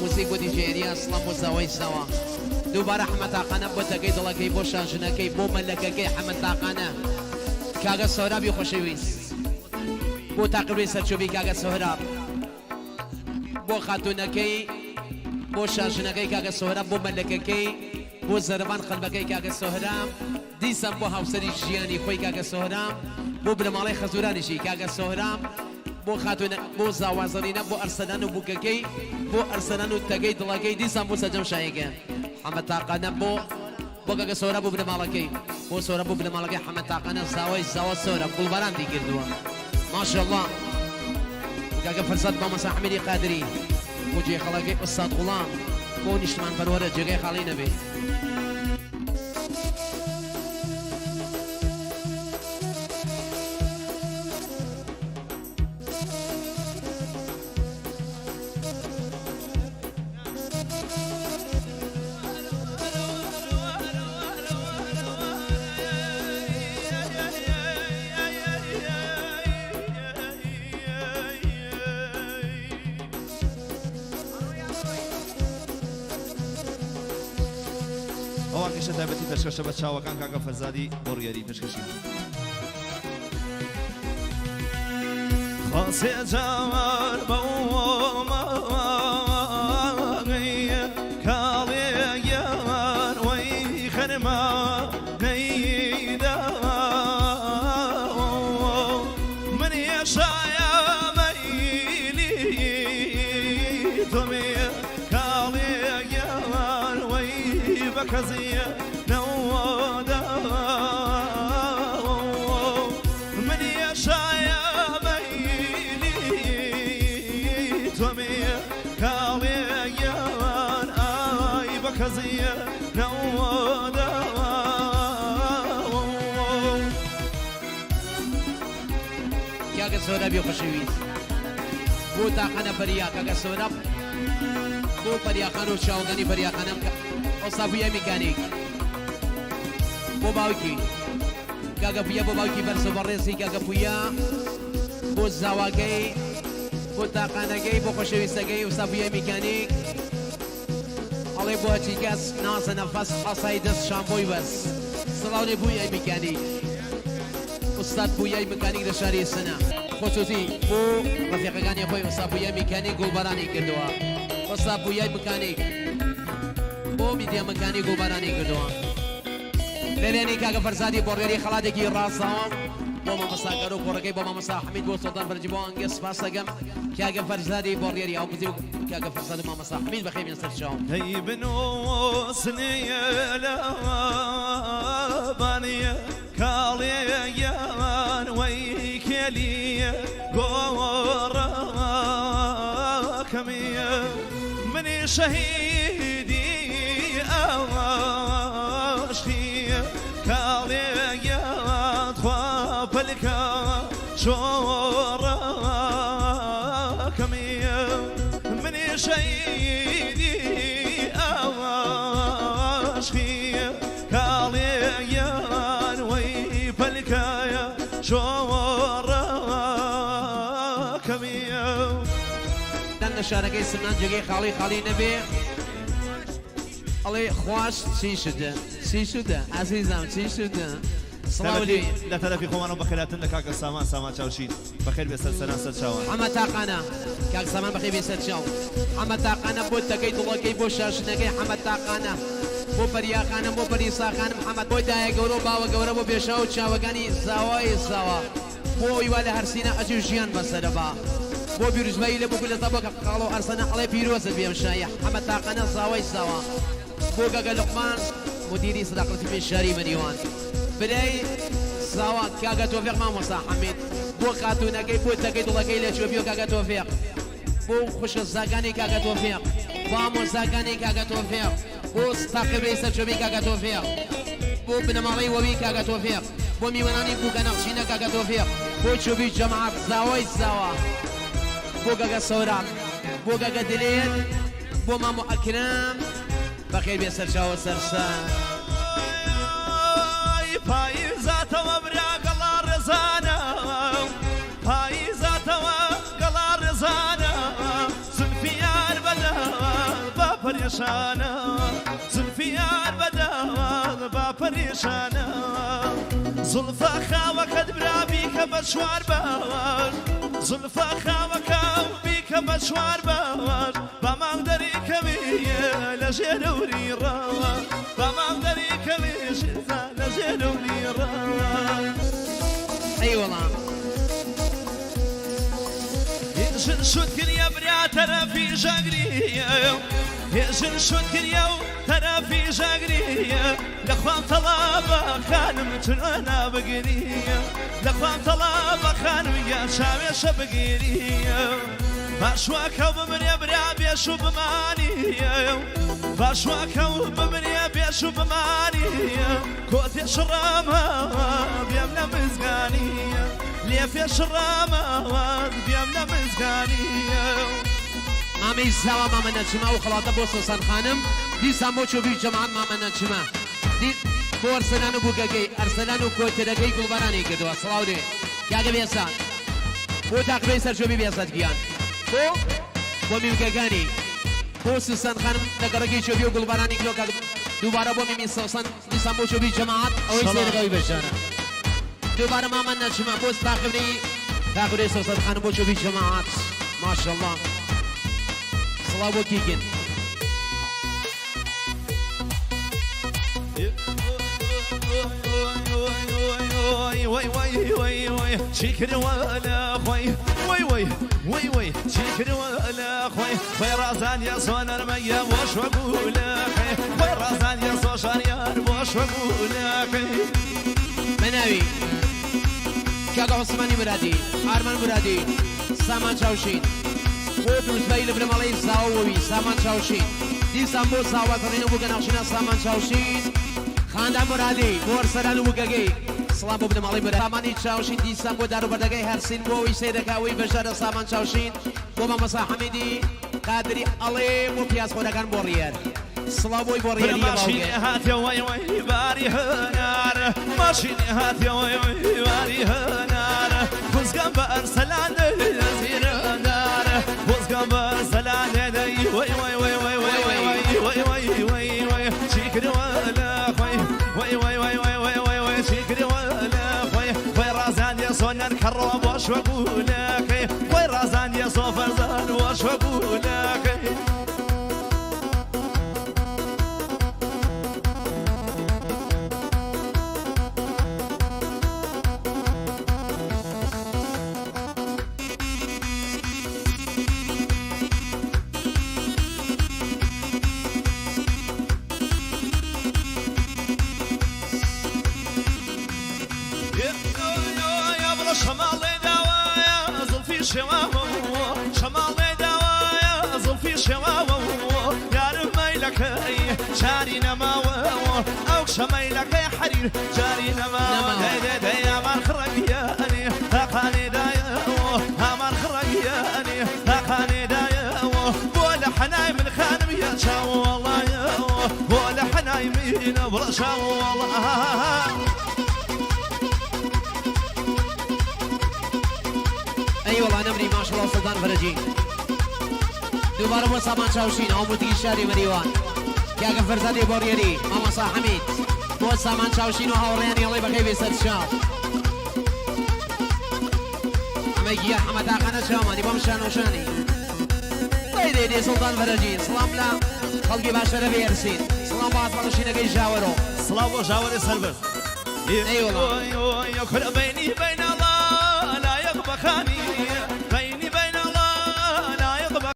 موزیک بۆ دیجەی ئەریا سڵام بۆ زاوای زاوا دووبارە حەمە تاقانە بۆ تەکەی دڵەکەی بۆ شاژنەکەی بۆ مەلەکەکەی حەمە تاقانە کاکە سۆرابی خۆشەویست بۆ تاقیبەی سەرچۆپی کاکە سۆراب بۆ خاتوونەکەی بۆ شاژنەکەی کاکە سۆراب بۆ مەلەکەکەی بۆ زەرەبان قەلبەکەی کاکە سۆراب دیسان بۆ هاوسەری ژیانی خۆی کاکە سۆراب بۆ بنەماڵەی خەزورانیشی کاکە سۆراب بۆ خاتوونە بۆ زاوا زەڕینە بۆ ئەرسەلان و بووکەکەی بۆ ئەرسەلان و تەگەی دڵەکەی دیسان بۆ سەرجەم شایەکە حەمە تاقانە بۆ بۆ کاکە سۆراب و بنەماڵەکەی بۆ سۆراب و بنەماڵەکەی حەمە تاقانە زاوای زاوا سۆراب گوڵباراندی کردووە ماشاءاللە کاکە فەرزاد مامۆستا حەمیدی قادری بۆ جێخەڵەکەی ئوستاد غوڵام بۆ نیشتمان پەروەرە جێگای خاڵی نەبێ. ئەو ئاکەشە تایبەتی پێشکەشە بە چاوەکان کاکە فەرزادی بۆڕیاری پێشکەشی. خاسێ جار بەوماگەی کاڵێ یار وەی خەرما نەیدا من یەشایە مەیلی تۆمێ کاڵێ یار وەی بەکەزیە نەوەدا من یەشایە مەیلی تۆمێ کاڵێ یار ئای بەکەزیە نەوەدا. کاکە سۆرابی خۆشەویست بۆ تاقانە پەریا کاکە سۆراب بۆ پەریاخان و چاوگانی پەریاخانم ئۆستا بوویە میکانیک بۆ باوکی کاکە پویا بۆ باوکی بەرز و بەڕێزی کاکە پویا بۆ زاواکەی بۆ تاقانەکەی بۆ خۆشەویستەکەی ئوستا پویا میکانیک ئەڵێ بۆ هەرچی کەس نازە نەفەس حەسای دەست شامپۆی بەس سڵاو لێ بوویای میکانیک ئوستاد پویای مکانیک لە شاری سنە خۆسوسی بۆ ڕەفیقەکانی خۆی ئوستا پویای میکانیک گوڵبارانی کردووە ئوستا پویای مکانیک بۆ میدیا مکانیک گوڵبارانی کردووە لەلێنی کاکە فەرزادی بۆڕێری خەڵاتێکی ڕاستاوە بۆ مامۆستا گەرو کۆڕەکەی بۆ مامۆستا حەمید بۆ سوڵتان فەرجی بۆ ئەنگێ سپاس دەکەم کاکە فەرزادی بۆڕێری ئەو بزی کاکە فەرزاد و مامۆستا حەمید بەخێر بێن سەر چاوم. دەی بنووسنێ لە بانێ کاڵێ گیان وەی کێلی گۆڕەکەمی منی شەهیدی ئاشقی کاڵێ گیان تخوا پەلکە شۆڕەکەمی منی شەهیدی ئاشقی کاڵێ گیان وەی پەلکایە شۆڕەکەمیە. دەنگ لە شارەکەی سمنان جێگەی خاڵی خاڵی نەبێ ئەڵێ خواش چی شدە چی شدە ئازیزم چی شدە سڵاو لێ. لە تەرەفی خۆمانەوە بەخێرهاتن لە کاکە سامان سامان چاوشین بەخێر بێ سەر سەران سەر چاوان. حەمە تاقانە کاک سامان بەخێر بێی سەر چاو حەمە تاقانە بۆ تەکەی دڵەکەی بۆ شاشنەکەی حەمە تاقانە بۆ پەریاخانم بۆ پەریساخانم حەمە بۆ دایە گەورە و باوە گەورە بۆ پێشاو و چاوەکانی زاوای زاوا بۆ ئەوی وا لە هەرسینە ئەچی و ژیان بەسەرە با بۆ پیروزبایی لە بوک و لە زا بۆ کاک خاڵۆ ئەرسەنە ئەڵێ پیرۆزت بێ ئەم شایە حەمە تاقانە زاوای زاوا بۆ کاکە لوقمان مدیری سداقەت فیلمی شاری مەریوان برای زاوا کاکە تۆفیق مامۆستا حەمید بۆ خاتوونەکەی بۆ تەکەی دڵەکەی لە چۆپیۆ کاکە تۆفیق بۆ خوشکە زاکانی کاکە تۆفیق بۆ ئامۆزاکانی کاکە تۆفیق بۆ تاقیبەی سەرچۆپی کاکە تۆفیق بۆ بنەماڵەی وەوی کاکە تۆفیق بۆ میوانانی بووکە نەخشینە کاکە تۆفیق بۆ چۆپی جەماعەت زاوای زاوا بۆ کاکە سۆران بۆ کاکە دلێر بۆ مامۆ ئەکرەم بەخێر بێ سەرچاوە سەرسام. ئای پاییزاتەوە برا گەڵا ڕێزانە پاییزاتەوە گەڵا ڕێزانە زولفی یار بەدە. پەرێشانە زولفی یار بەداوە با پەرێشانە زولفە خاوەکەت برا بیکە بە چوار باوەش زولفە خاوەکە بیکە بە چوار باوەش با مانگ دەری کەوی لە ژێر ئەوری ڕاوە با مانگ دەری کەوی شێرزا لە ژێر ئەوری ڕاوە. ئەی وەڵا. ژن شوت کریە برا تەرەفی ژاگریە ژن شوت کریە و تەرەفی ژاگریە لە خوام تەڵابە خانم چنۆنا بگریە لە خوام تەڵابە خانم یا چاوێشە بگیریە باشواکە و بمرێ برا بێش و بمانیە باشواکە و بمرێ بێش و بمانیە کۆتێ شڕامە بێم لە مزگانیە لێ پێش ڕامەوە بێم لە مزگانیە. مامەی زاوا مامە نەجمە ئەو خەڵاتە بۆ سۆسان خانم دیسان بۆ چۆبی جەماعەت مامە نەجمە دی بۆ ئەرسەلان و بووکەکەی ئەرسەلان و کۆترەکەی گوڵبارانی کردووە سڵاو لێ کاکە بێسان بۆ تاقبەی سەرچۆبی بێسەت گیان بۆ بۆ میمکەکانی بۆ سوسان خانم لە گەڕەکی چۆبی و گوڵبارانی کردووە کاک دووبارە بۆ میمی سەوسەن دیسان بۆ چۆبی جەماعەت ئەوەی سەیرەکە ئەوی بەشدارە دووبارە مامە نەجمە بۆ تاقبەی تاقبەی سەوسەن خانم بۆ چۆبی جەماعەت ماشاءاللە سڵاو بۆ کیگن. وەی وەی وەی وەی چی کردوە لە خۆی وەی وەی وەی وەی چی کردوە لە خۆی خۆی ڕازان یە زۆنەرمەیە بۆ شوەگولەکەی خۆی ڕازان یە زۆژاریار بۆ شوەگولەکەی. بەناوی کاکە عوسمانی مرادی، ئارمان مرادی، سامان چاوشین بۆ پیرۆزبایی لە بنەماڵەی زاوەوی سامان چاوشین دیسان بۆ زاوا زەڕین و بووکە ناخشینە سامان چاوشین خاندان مرادی بۆ ئەرسەلان و بووکەکەی سڵام بۆ بنەماڵەی مرادی سامانی چاوشین دیسان بۆ داروبەردەکەی هەرسین بۆ ئەوەی سەیرەکە ئەوەی بەشدارە سامان چاوشین بۆ مامۆستا حەمیدی قادری ئەڵێ بۆ پیازخۆرەکان بۆ ڕیەر سڵاو بۆی بۆ ڕیەری لە باوگێ. ماشینێ هاتێ وەی وەی باری هەنار ماشینێ هاتێ وەی وەی باری هەنار خۆزگەم بە ئەرسەلان زیرەدار خۆزگەم بە ئەرسەلان دەی وەی وەی وەی وەی وەی وەی وەی وەی وەی وەی چی کردوە لە خۆی وەی وەی وەی وەی وەی وەی وەی چی کردوە لە خۆی خۆی ڕازاندیە سۆنەر کەڕۆ بۆ شوەگولەکەی خۆی ڕازاندیە سۆ فەرزان بۆ شوەگولەکەی. یا بڵە شەماڵێ داوایە زڵفی شێواوە شەماڵێ داوایە زڵفی شێواوە یارم مەیلەکەی جاری نەماوە ئەو شەمەیلەکەی حەریر جاری نەماوە دەی دەی دەی ئامان خڕەگیانی تاقانێ دایەوە ئامان خڕەگیانی تاقانێ دایەوە بۆ لە حەنای من خانم یا چاوەڵایەوە بۆ لە حەنای منە بڵە چاوەڵا. ئەی وەڵا نەمری ماشەڵا سوڵتان فەرەجی دووبارە بۆ سامان چاوشین ئەو موتری شاری مەریوان کاکە فەرزادی بۆڕیەری مامۆستا حەمید بۆ سامان چاوشین و هاوڕێیانی ئەڵێ بەخێر بێ سەر چاو ئەمە گیان حەمە تاقانە چاومانی بۆم شان و شانی دەی دەی دەی سوڵتان فەرەجی سڵام لە خەڵکی باشەرە بێرسین سڵام بۆ ئاسمانشینەکەی ژاوەرۆ. سڵاو بۆ ژاوەرێ سەربەرز. ئەی وەڵا. کورە بەینی بەینەڵا لایەق بەخانی.